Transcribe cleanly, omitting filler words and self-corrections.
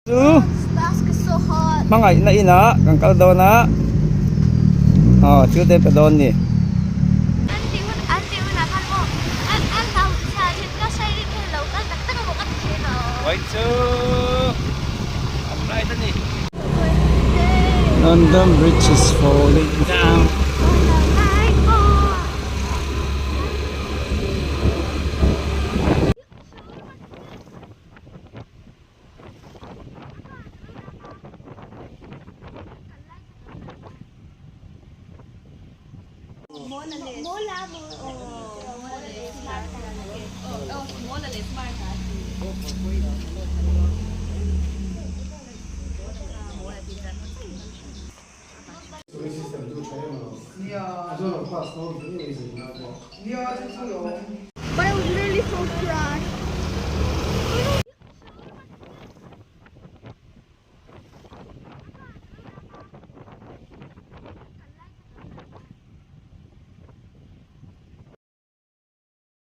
Chu hmangaihna inah kan kal dawn a, aw thil te pe dawn ni. Vawi chu an ride a ni. London Bridge is falling down.